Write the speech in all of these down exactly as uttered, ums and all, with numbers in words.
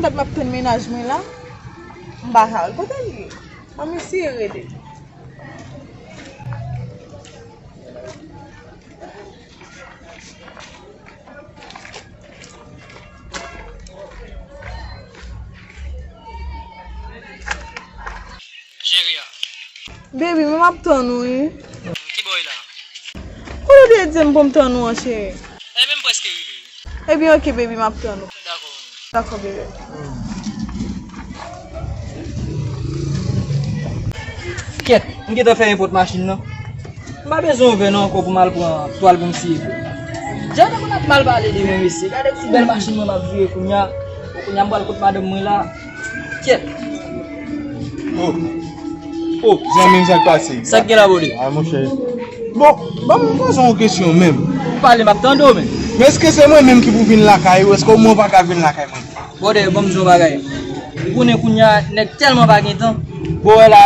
Dat m ap tann mennaj mwen la. M pa ka wè l. Kote l ye? Ann eseye rele. Cheri a. Baby, men m ap tann ou, wi. Ki bò w ye la? Kote w te di m pou m tann ou an, cheri? Ebyen, m prèske rive. Ebyen, oke, baby, m ap tann ou. Dakò, mami. Dakò, baby. Kèt, m gentan fè nenpòt machin nan. M pa bezwen yon vè non ankò pou m al pran twal pou m siye po. Jan nou konn ap mal pale de mwen, mesye. Gade sou bèl machin mwen m ap vire kounye a. Bon, kounye a m pral kot madanm mwen la. Kèt. Oh. Oh, zanmi m, sa k pase? Sa k gen la, bode? Ah, monchè. Bon, ban m poze w yon kesyon menm. Pale, m ap tande w, men. Men èske se mwen menm ki pou vin lakay ou? Èske ou mwen pa ka vin lakay mwen? Bode, ban m di w yon bagay. Ou konnen kounye a, nèg tèlman pa gen tan. Bon, wè la,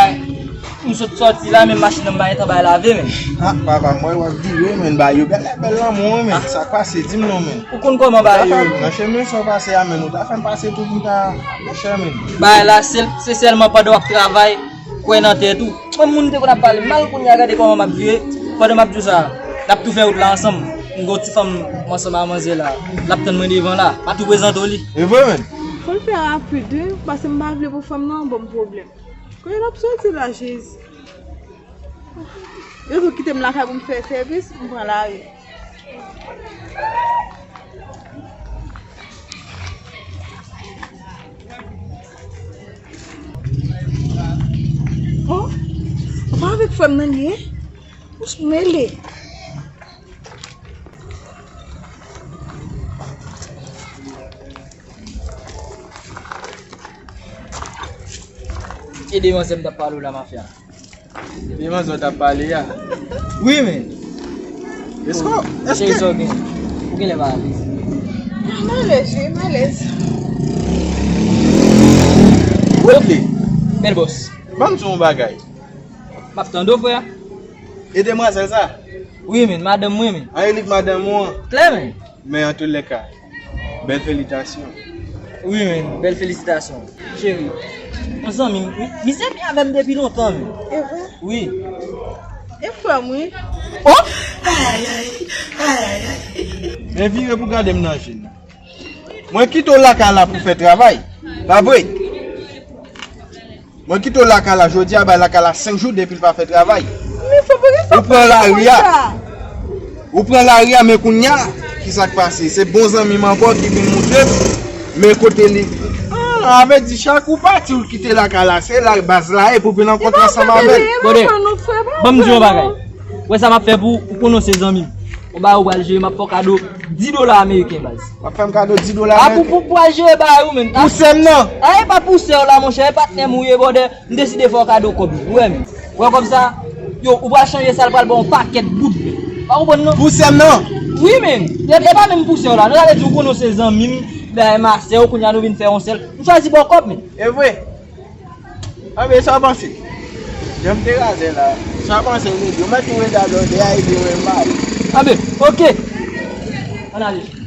m sot sòti la, men machin nan m pa gen tan bay lave, men. Ah, papa, m wè w ap vire, men, ba yo bèl, bèl lanmou, men. Sa k pase, di m non, men. Ou konn kòman bagay yo ye. Nan chemen sa w pase a, men, ou ta fè m pase tou pou m ta, monchè, men. Bagay la, se, se sèlman pandan w ap travay, kwè nan tèt ou. Mwen, moun te konn ap pale mal, kounye a gade kòman m ap vire. Pandan m ap di w sa, n ap tou fè wout la ansanm. M gen yon ti fanm ansanm a manzè la. L ap tann mwen devan la. Pa tou prezante w li. E vre, men. Fò l fè rapid, wi, paske m pa vle pou fanm nan ban m pwoblèm. Kote l ap soti la, Jezi? Yo tou kite m lakay pou m fè sèvis, m pran lari. Oh, ou pa avèk frè m nan li ye? Ou mele. E demanzè m t ap pale w la, mafya. Demanzè w t ap pale a. Wi, men. Èske, èske... Cheri, sa w gen? Ou genlè pa alèz. M alèz, wi, m alèz. Woodley. Bèl bòs. Ban m di w yon bagay. M ap tande w, frè. E demwazèl sa? Wi, men, madanm mwen, men. An, e li k madanm ou an? Klè, men. Men antoulèka, bèl felitasyon. Wi, men, bèl felisitasyon. Cheri, yon zanmi m, mi, misye byen avè m depi lontan, men. E vre? Wi. E frè m, wi. Oh! Ayayay, ayayay. Men vire pou gade m nan je n. Mwen kite w lakay la pou fè travay. Pa vre? Mwen kite w lakay la jodi a, bay lakay la senk jou depi l pa fè travay. Men fò pa gen sa. Ou pran lari a. Ou pran lari a, men kounye a, ki sa k pase? Se bon zanmi m ankò ki vin moutre m, men kote li. Ah, a vle di, chak ou pati, ou kite lakay la, se la baz la ye pou vin rankontre ansanm avè l. Bode, ban m di w yon bagay. Wè sa m ap fè pou ou, ou konnen w se zanmi m. Yon bagay ou pral jere, m ap fè w kado dis dola ameriken, baz. W ap fè m kado dis dola ameriken? A, pou, pou, pou al jere bagay ou, men. Pouse m non. A, e pa pouse w la, monchè, e patnè m ou ye, bode. M deside fè w kado kòb yo. Ou wè, men. Ou wè kòb sa? Yo, ou pral chanje sa, l pral ba w yon pakèt goud, men. Pa konprann, non? Pouse m non. Wi, men. E, e pa menm pouse w la. Nou ta vle di ou konnen w se zanmi m, bagay masè w, kounye a nou vin fè yon sèl. M chwazi ba w kòb, men. E vre? Anben, sa w panse? Jan m te razè la. Sa w panse, Lady? Ou mèt ou reda blòdè a epi w enmay. Anben, oke. Ann ale.